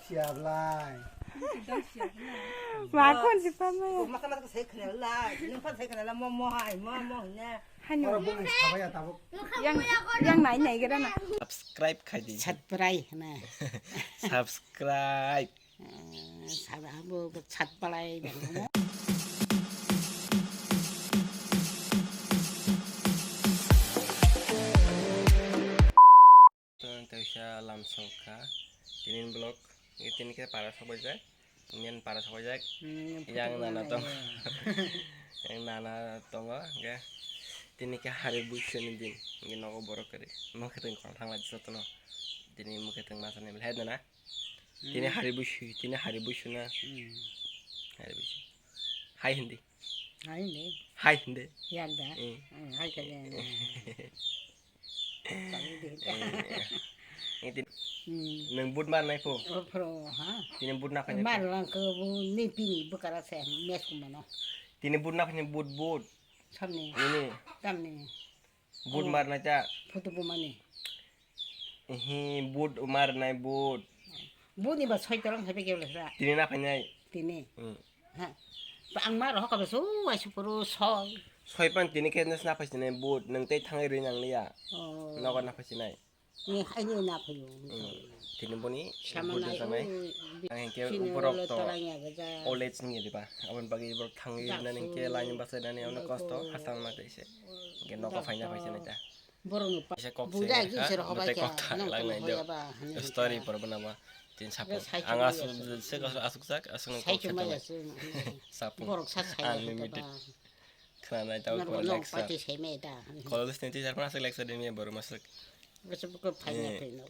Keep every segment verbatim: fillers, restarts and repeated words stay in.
Siablai. Ma kon si pa ma. Masa masa sai khna la, nung pa sai khna la mo mo hai mo mo hne. Hani. Oro bung sabai ya tabuk. Yang yang nai nai gara na. Subscribe khai di. Subscribe na. Subscribe. Eh, sab abo chat palai dong. Tong tawisa lam songkha. Tinin vlog, ini tini ke para sokbaijak. Nian para sokbaijak. Hmm, yang photo nana tong. Yang nana tongo, ke. Tini ke hari busu ni din. Ini nogo borok kari. Mukhe tong kol thang lai sotono. Tini mukhe tong masa ni belai nana. Tini hari busu, tini hari busu na. Hmm. Hari busu. Hai hindi. Hai hindi. Hai hindi. Yanda. Hmm. Hmm, hai kali. Tini, hmm. Nang but mar nai po. Opro, ha? Tini but na phai nai po. Mar lang ke bu ni pini bukara se mes kumano. Tini but na phai nai but but. Samni. Ini. Samni. But mar nai ta. Photo bu mani. Ehe, but mar nai but. But ni ba soi torong hai be keu le sa. Tini na phai nai. Tini. Hmm. Ha. Ang ma rohok kabe su ai su puru soi. Soi pan tini ke nes na phai sinai but nang tei thangai rui nang liya. Oh. Nogo na phai sinai. Ni hai ni na phai yo. Hmm. Tini boni sama but nai, janai. Oh, ang ke sini borok lo to torang ya gaja. Old age ni diba. Abon bagi borok thangai rui nani ke lain basai nani ono kosto hasang ma tei se. Ke nogo phai na phai sinai ta. Borok no pa. Kaisa kok buja se gi ha, sero hobai bwtwi kha, kok thang no lang nai do. Hoya ba, hwnwi story kha. Por bana ba, tin sapung. Ang asu se asuk sak, asuk no kok se tong. Sapung. Borok sa sai unlimited. Khna nai ta. Nor ko bo long leksa. Pati sai me da. College ni teacher pa asuk leksa de me boru masuk. Bese buko phai na phai no.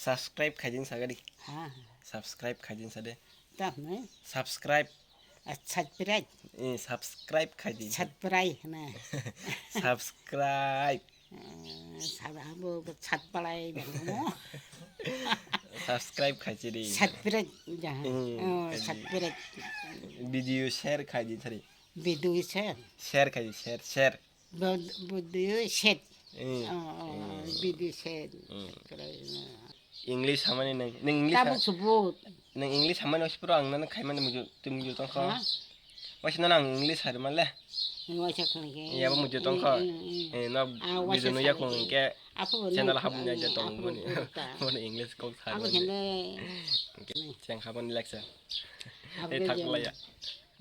Subscribe khaijin sagadi. Ha. Subscribe khaijin sade. Tah nai. Subscribe. Subscribe. Eh, subscribe khaijin. Subscribe na. Subscribe. Sab abo subscribe. Subscribe khaijiri. Subscribe ja. Hmm, oh, khaijiri. Subscribe. Video share khaijin sari. Video share. Share khaijin share share. Video set. Hmm. Oh, oh, video set. Hmm. English hamani nang, nang English. Tabuk ha-, subut. Nang English hamani osi pura ang nang khaimani muju, tu muju tongkho. Ha? Osi nang English hari male. Nang osi khlai ke. Iya, bo muju tongkho. Eh, eh, eh. Eh, no video no yakung ke. Channel habu nya ja tong mani. Mani English kok hari. Abo mani. Hende. Cheng habani leksa. Eh, thak laya.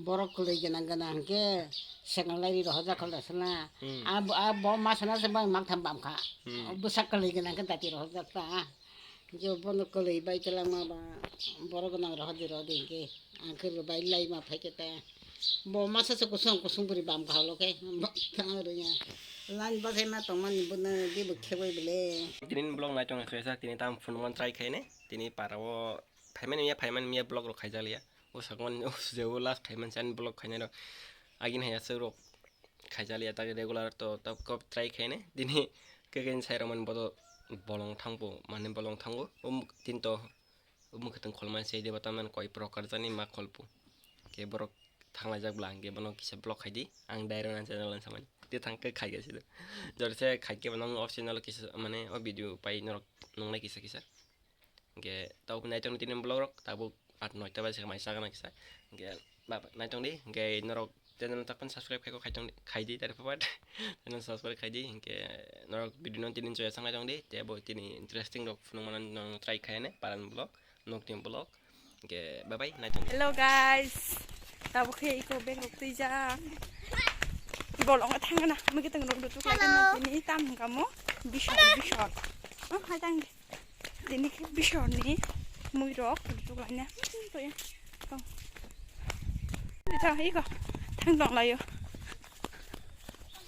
Borok kwlwi gwnang gwnang hwnkhe swkang lairi rohorjak kha lesna. Hmm. A bo, a bo ma sana se bang mak tham bam kha. Hmm. Bwsak kwlwi gwnang khe dati rohorjak ta. Je bono kwlwi bai twlangma ba borok gwnang rohordi rohordi hwnkhe ang khe bai laima phai khe ta. Bo masa se kusung kusung bwrwi bam kha holo khe. Thang rwya. Line basaima tongmani bono dibo kheboi bele. Tini vlog nai tong khe sa tini tam phone man try khaine. Tini para o phaimani miya phaimani miya vlog rok khaijak liya. O sakmani o sujao last khai mansi ani vlog khainai rok. Agini hai aswk rok khaijaliya tak regular to tab kok try khainai. Dini kekeni sai rok mani bodo bolong thangbo mani bolong thango. O muk-, tin to o mwkhwtwng kholmani se deba tamani koi prokar jani ma kholpo. Ke borok thanglaijak bla hwnkhe bono kisa vlog khaidi. Ang dairona channel ang samani. Te thangkhe khaiga sido. Jorse khaikhe bono optional kisa mane o video pai norok nungnai kisa kisa. Hingke tabuk naitok ni tini vlog rok tabuk at noita baje khe mai chagana kisa. Hingke ba, ba, naitok di, hingke norok channel tak pan subscribe khai ko khai tong di, khai di tari papat. Channel subscribe khai di, hingke norok video no tini enjoy sang naitok di, te bo tini interesting rok phunuk mano nong try khai ne paran vlog, nok tini vlog. Hingke bye bye, naitok di. Hello guys, tabuk khe iko bag rok twi jang. Bolong thangna, mui khe tong rok dutuk lai. Hello. Tini tam hingka mo, bishor, bishor. Oh, hai tang. Tini khe bishorni muirok rwtwk laina. Iko thang tong laio.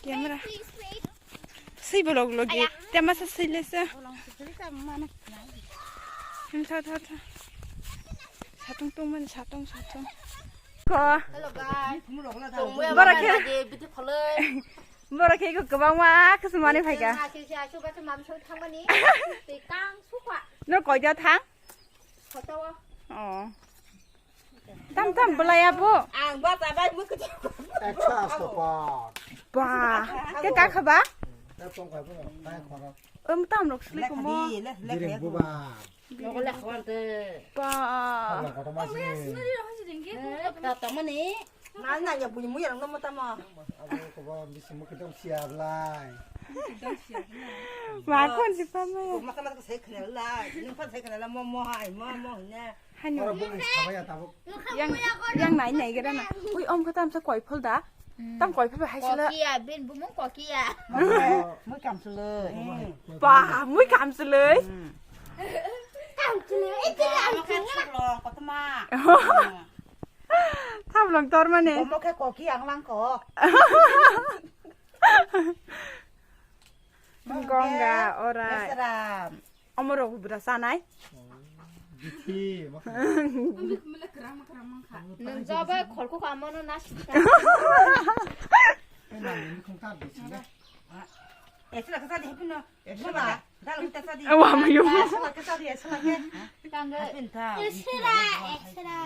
Camera. Swi bolok logi. Aya. Tema sa swi lesa. Hmm, tha, tha, tha. Satung tong man, satung, satung. Ko. Hello guys. Borok khe. Borok khe ko kwbangma khe sumani phaikha. Asu, asu, asu, bacha mam soi thangmani. Tei kang sukha. No koida thang? Photo. Oh. Tam tam belai abo. Ang bacha bai mukti. Ekso asto pot. Ba, ke kakha ba? Ekso kai bo, kai khoro. Em tam rok sli kumo. Direk buba. Nogo le khwante. Pa. Hala kotor ma sini. Eh, ta tamani. Nal na ya buni muya rang mo tamo. Abo ko ba bisi mo kidam siya blai. Ma kon si pa ma. Ko mata mata sai khna la. Ni pa sai khna la mo mo hai mo mo ne. Hano. Ora bung sabaya tabuk. Yang, yang nai nai gada na. Ui, om kata amsa koi phol da. Hmm. Tam koi phol hai sila. Kokia, bin bumung kokia. Mui kam sului. Ba, mui kam sului. Hmm. Kam sului. Itu kam sului. Kotma. Thablong tor mane. Bomo khe kokia ang lang kok. Gongga, orai. Lesram. Omorok bwra chanai. Bithi, ma kha. Nwng jobai kholkuk amono nasika. Esra kasa di hepino. Esra. Dal kita tadi. Wa mayu. Esra kasa di esra ke. Tangga. Hepin ta. Esra, esra.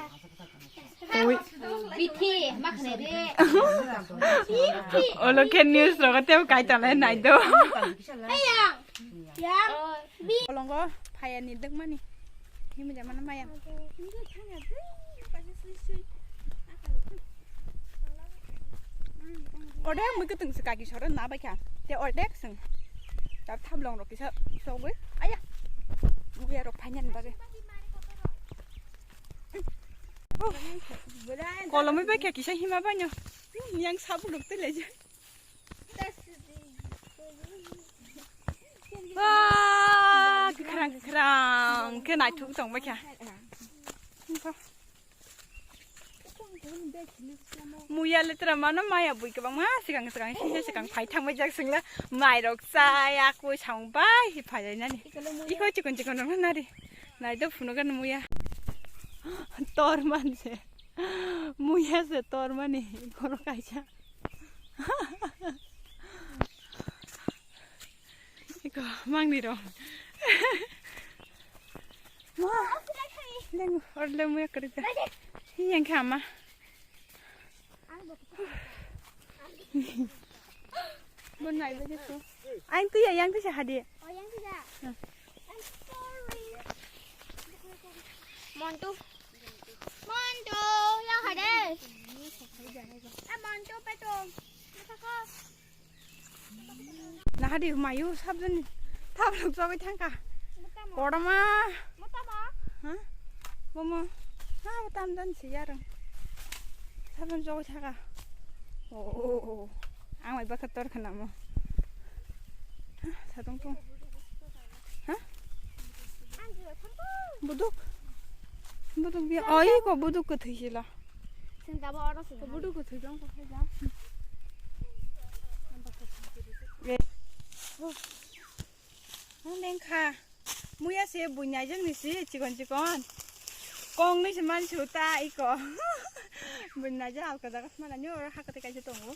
Ui. Bithi, makhne de. Olo khe news rogo tebo kaitor lai nai do. Ayang. Yang. Kolongo phaya ni dek mani. Himja mana maya. Ordek mui keteng se kaki soro na bai kha. Te ordek seng. Tab thablong rok kisa sogwi. Aya. Mui arok phanya ni bagwi. Kolomwi bai khe kisa hima baino. Yang sabuluk tei leje. Ba, kwkhrang kwkhrang khe naithok tong bai kha. Muya letra mano maya bui kwbangma swkang swkang singsa swkang phai thangbai jak swngla mairok chai akoi samung bai phai lainani. Iko chikon chikon rok nari. Nai do phunukgani muya. Tor manse. Muya se tor mani. Iko kaisa. Iko mangni rok. Ma. Leng orle muya kwrwi ta. Hi yang kha ma. Bon nai ba jesu. Ang tuya yang tuya hadi. Oh, yang tuya. Hmm. I'm sorry. Montu. Montu, yang hadi. Eh, Montu, petung. Masa ko. Nahadi mayu sabjani thablok jogoi thangkha. Mutamo. Koroma. Mutamo. Ha? Bomo. Ha, tam dan si yarang. Sabjani jogoi thangkha. Oh, oh, oh. Ang mai bakha tor khana mo. Ha, sadong tong. Ha? Buduk. Buduk biya. Oi ko buduk ko thui sila. Sing tabo oro sing. Buduk ko thui jong ko khaja. Lengkha. Muya se buinai jang ni si chikon chikon. Kong ni se man su ta iko. Buinai jang alka jaga mana ni oro hakate kaisa tongo.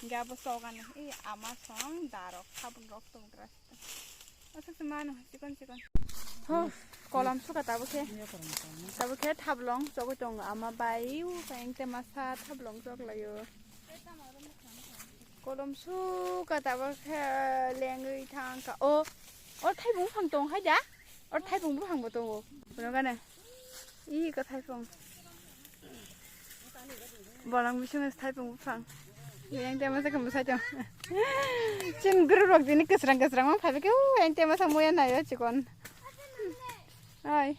Ga bo sogan i ama song darok sabun rok tong dra. Aswk se mano, chikon chikon. Ho, kolam suka tabuk khe. Tabuk khe thablong chogwi tongo ama bai, u kaiyang te masa thablong chok laio. Kolam suka tabuk khe lengwi thangkha. O, o thaibung buphang tong hai da? O thaibung buphang bo tongo. Bono gana. Ih, ko thaipung. Bolong bising thaipung buphang. Yang tema sa kamu saja. Chin guru rok dini kesrang kesrang mang phai ke, yang tema sa muya nayo chikon. Ai.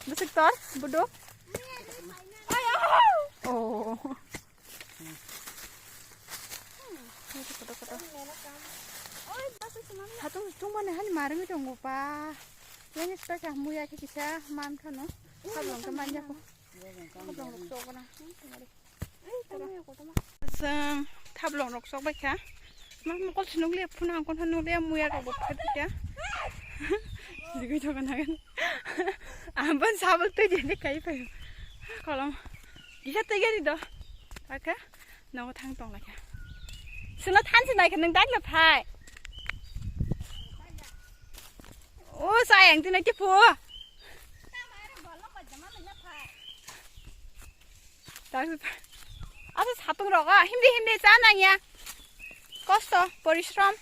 Besik tor, buduk. Oh. Kotor, kotor. Satung tungmani hani marwngwi tongo pa. Yang sita kha muya khe kisa man khano. Thablong khe man jako. Thablong rok chok na. Chwng thablong rok chok bai kha. Ma mokol sinung le phuna angkon hanung le muya rok bo kha kha. Jigui thokan hagan. Amban sabak tei jeni kai pai. Kolom. Kisa tei gari do. Aka. Nogo thang tong lai kha. Sino thansi nai kha nwng dagla phai. O sayang tinai tipu. Asa satung rogo himdi himdi cha nangya. Kosto, porishrom.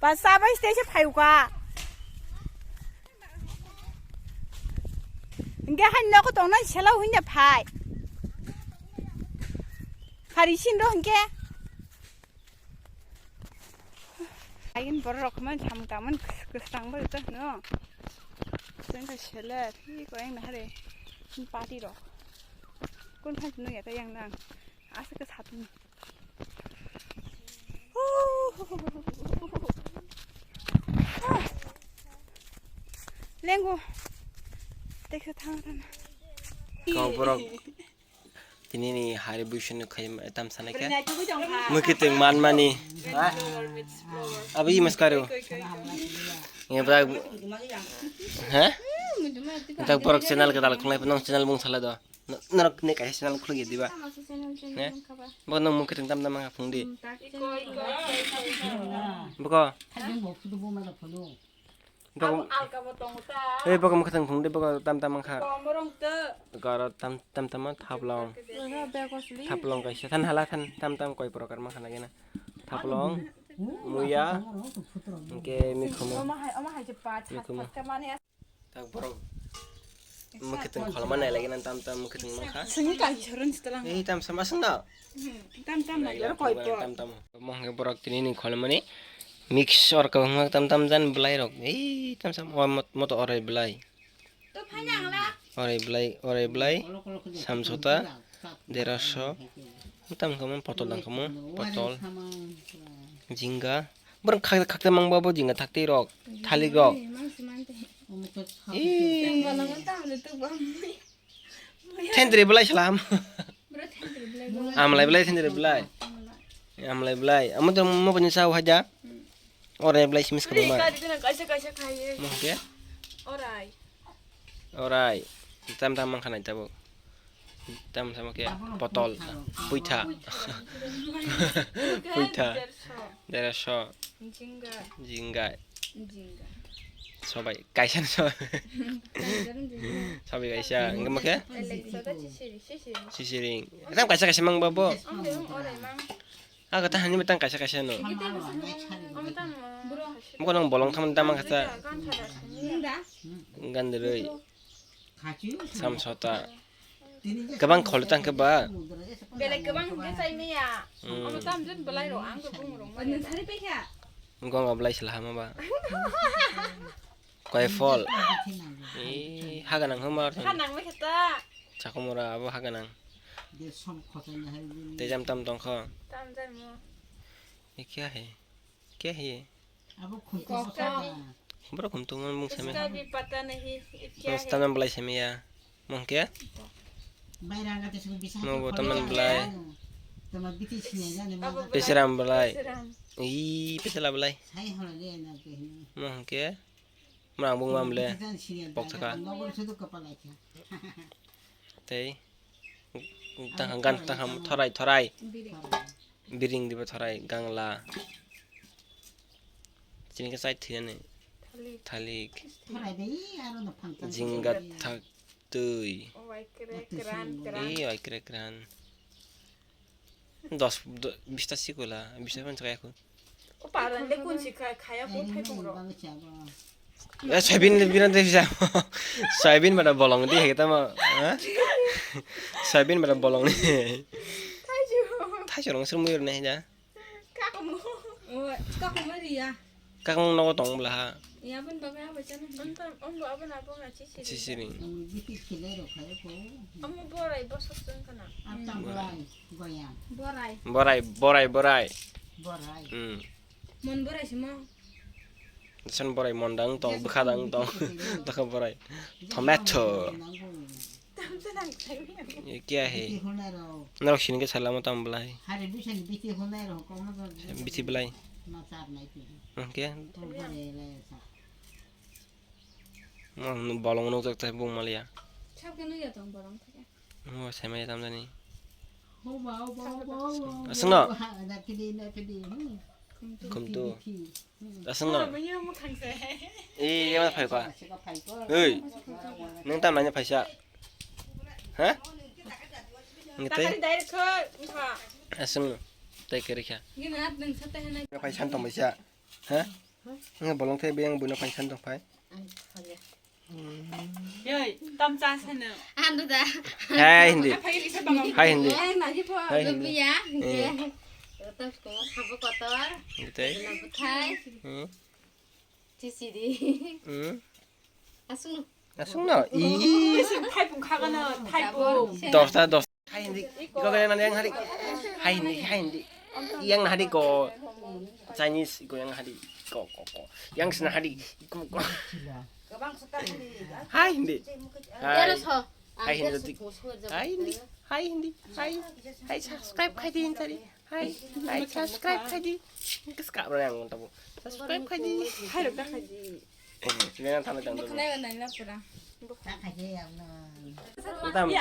Ba sabai stage phaiuka. Hingke hai nogo tongna sela hingke phai. Phari sin ro hingke. Ayin borok rok man samung tangman kwsang bai ta no. Tengka sela thi ko yang nahare. Party rok. Kun phai no ya ta yang nang. Asa ke satu. Lengo. Teksa thang thang. Kau borok. Tini ni hari buisuni khai tam sana khe. Mui kiting man mani. Abi mas karu. Nge brak. Ha? Tak borok channel ke dal khulai nong channel bung sala do. Norok ne kaisa channel khulai diba. Ne? Bo nong mui kiting tam tam phung di. Boko. Bokong. Alka bo tongo ta. Ei bokong mwkhang phung de bokong tam tam wngkha. Komorong te. Goro tam tam tam thaplong. Oho, bego sli. Thaplong kaisa than hala than tam tam koi prokar wngkha nagena. Thaplong, muya, hingke mikhumu. Oma hai, oma hai je pa chat Mikhumu. Chat ka mani. Tak borok. Mwkhwtwng kholma nai lagi nang tam tam mwkhwtwng mankha. Sini kai chorun sitalang. Ei tam sama sung da. Hmm, tam tam na Nai jor lang koi tam po. Tam tam. Mo hwnke borok tini ni kholmani mix or kwbangma tam tam jan belai rok. Ei tam sam o mot-, moto orai belai. To phai nang la. Orai belai, orai belai. Samsota, deraso. Tam kamo potol dang kamo, potol. Jingga. Borok khakta khakta mang ba bo jingga thakti rok, thalik rok. Mang si man te. Ei. Tenggo nang tam le tu bam. Thendri belai salam. Bro, thendri belai bo. Amlai belai thendri belai. Amlai belai. Amo to mo pani sa haja. Ore belai simis ka ma. Kari dina kaisa kaisa khai. Mo ke? Orai. Orai. Tam tam mang khanai tabo. Tam tam ke potol. Puitha. Puitha. Deraso. Jingga. Jingga. Jingga. Sobai kaisa sobai. Kaisa jingga. Sobai kaisa. Engke mo ke? Alexa da sisiri, sisiri. Sisiring. Tam kaisa kaisa mang babo. Ang de ang orai mang. Aga ta hani metang kaisa kaisa no. Gede kaisa mang. Ang tam. Bro. Mo nang bolong tham tam kaisa. Kan thada sani. Ganderoi. Samsota. Kwbang khol tang khe ba? Belai kwbang hwnkhe chai maya. Hmm. Omo tam jun belai rw ang khe bung rw maya. Gonga belai sila hama ba? Koi phol? Ee, ha ganang hama. Ha nang maya khe ta. Chakumura abo ha ganang. Tei jam tam tong kho. Tam jai mo. Ye kya hai? Kya hai ye? Abo khum tu Kok, kok. Boro khum tu mon bung same. Iska bhi pata nahi, ye kya hai? Mung stam belai same ya. Mung kya? Bairang kata suku bisa. Mo bo teman belai. Tama biti sini aja nih. Abo belai. Peseram belai. Peseram. Ih, pesela belai. Saya hola dia nak ke ini. Mung kya? Mrang bung mam le. Pok thaka. Nogor sudu kepala aja. Tei. Tang gan tang thorai thorai. Biring. Biring diba thorai gangla. Chini khe chai thwi ani. Thalik. Thalik. Thorai de, aro no phang tang. Jingga thak twi. Oi, kre kran, kran. Ii, oi, kre kran. Dos, do-, bista sikula, bista phan chakaya khu. O paran de kun si kha-, khaya khu thai phung ro. Eh, soyabin le biran de bisa. Soyabin bada bolong di hekta ma. Ha? Soyabin bada bolong ni. Thai ju. Thai jorong sir muyur ne ja. Kakumu. O, kakumu ri ya. Kakung nogo tong bla ha. Ya, bun baga ba chana. Onta, onbo abon abon a chichi. Chichi ring. Omo borai bosok sung kana. Borai. Borai, borai, borai. Hmm. Mon borai simo. Desan borai mon dang tong, bwkha dang tong. Taka borai. Tomato. Ye kya hai? Narok sini ke salamo tam belai. Bithi belai. Oke. Bolong nuk jak tai bung malia. Mo semai tam jani. Aswkno. Khumtu. Aswkno. Ee, ema phai kha. Ei, nung tam nanya phaisa. Ha? Nge tei? Takari direct khe wngkha. Aswng no. Tei khe rikha. Gini at nung sa tei hanai. Phai san tong baisa. Ha? Nge bolong thai biyang buino phai san tong phai. Yoi, tam cha sano. Ando da. Hai hindi. Phai risa bangam. Hai hindi. Eh, nagi pho. Hai hindi. Lubiya. Eh. Tam ko khabo kotor. Tei? Thai. Hmm. Chisiri. Hmm. Aswng no. Aswng no. Ih. Thaipung khagano, thaipung. Dosta, dosta. Hai hindi. Iko kaya nani yang hari. Hai hindi, hai hindi. Yang hari ko Chinese, iko yang hari ko, ko, ko. Yang sina hari ko, ko. Hai hindi. Hai. Hai hindi. Hai hindi. Hai hindi. Hai. Hai subscribe khai di tadi. Hai. Hai subscribe khai di. Subscribe khai di. Hai rok da khai di. Nang thana tang. Khwnai ba nai la pura. Tam,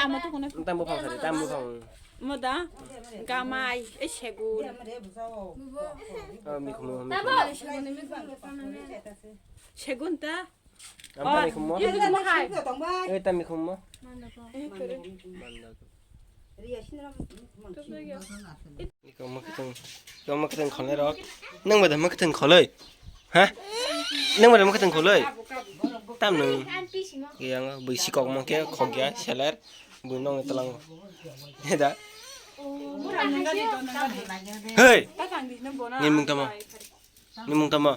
tam buphang sari, tam buphang. Moda, gamai, e segun. Oh, mikhumu, mikhumu. Segun ta? Am tam mikhumu. Ye, mikhumu hai. Eh, tam mikhumu. Eh, kore. Iko mwkhwtwng, iko mwkhwtwng kholai rok. Nang bai da mwkhwtwng kholai? Ha? Nang bai da mwkhwtwng kholai? Tam nung. Yang bui sikok mangke khogya seler. Bui nong talang. Heda. Hei. Ni mung tamo. Ni mung tamo.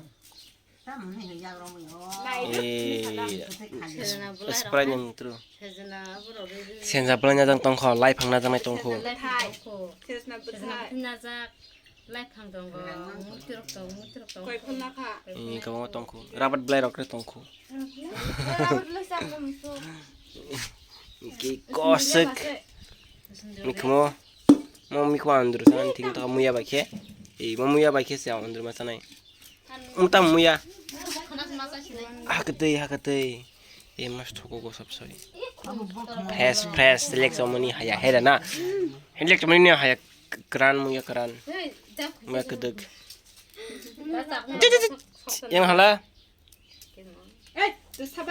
Eh, Sprite nang tru. Senja bwlai najak tongkho, lai phang najaknai tongkho. Sejna bwthai. Najak, lai phang tongo, muitirok tongo, muitirok tongo. Koi phunna kha. Eh, kwbangma tongkho. Rabat bwlai rok tongkho. Rabat bwlai chakno musu. Ki kosik. Mikhumo. Mo mikhumo andru san thing to muya bai khe. Eh, mo muya bai khe se andru ma sanai. Mutam muya. Hakatei, hakatei. E mas thoko go sab soi. Fresh, fresh, select somoni haya hera na. Select somoni ne haya kran muya kran. Muya kedek. Yang hala.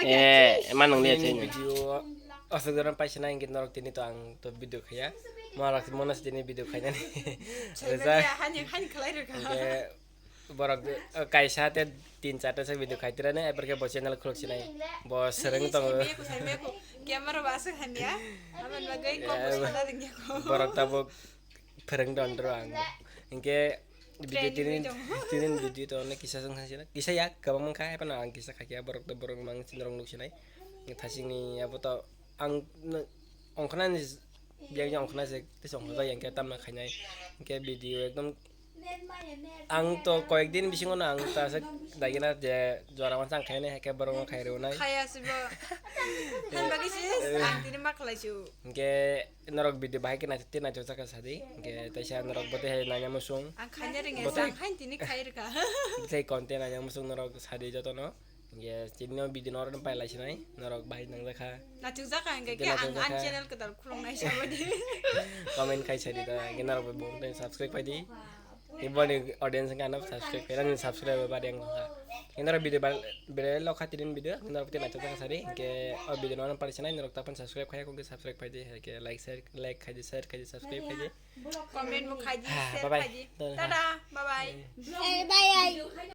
Eh, emang nang lihat sini. Video asal jalan paisa na ingkit norok tini to ang to video khaya. Marak monas tini video khaya ni. Reza. Hani, hani khalai rega. Borok, eh, kaisa te tin charta se video khai tirani, eper khe bo channel khuluk sinai. Bo sereng tongo. Camera ba aswk hamya. Aman bagwi kok sana ringya ko. Borok tabuk phereng don ro ang. Hinkhe video tinin, tinin video to ne kisa song kisa ya, kwbang mankha, eper ang kisa khakya, borok to borok mang sinrong nuk sinai. Thasingni abo to ang ongkhornani biyang ongkhorna se tei ongkhorjak ya, hinkhe tamna khainai. Hinkhe video ekdom ang to koyek din bisingo no ang ta se daigena je jora wansa ang khainai, haikhe borok no khai rwnai. Khaya se bo. Hamba khe se ang tini ma khlai su. Hinkhe norok video bahai khe naithok tei naithok jaka sadi. Hinkhe taisa norok bo tei hai nanya musung. Ang khaina ringya, bote ang hain tini khai rwkha. Tei content nanya musung norok sadi jotono. Yes, tini no video no oro pai lai sinai, norok bahai nang jakha. Nachuk jakha hingke ke ang an channel kedal khulong nai sabadi. Comment khai sadi ta, ke norok bo bong teng subscribe khai di. Ke boni audience ke ano subscribe khai, ani subscribe ba deng kha. Ke norok video ba, bere lo kha tinin video, ke norok tini nachuk jakha sadi, ke o video no oro pai sinai, norok tapan subscribe khai, kong ke subscribe khai di, ke like, share, like khai di, share khai di, subscribe khai di. Comment bo khai di, share khai di. Bye bye. Tada, bye bye. Eh, bye bye.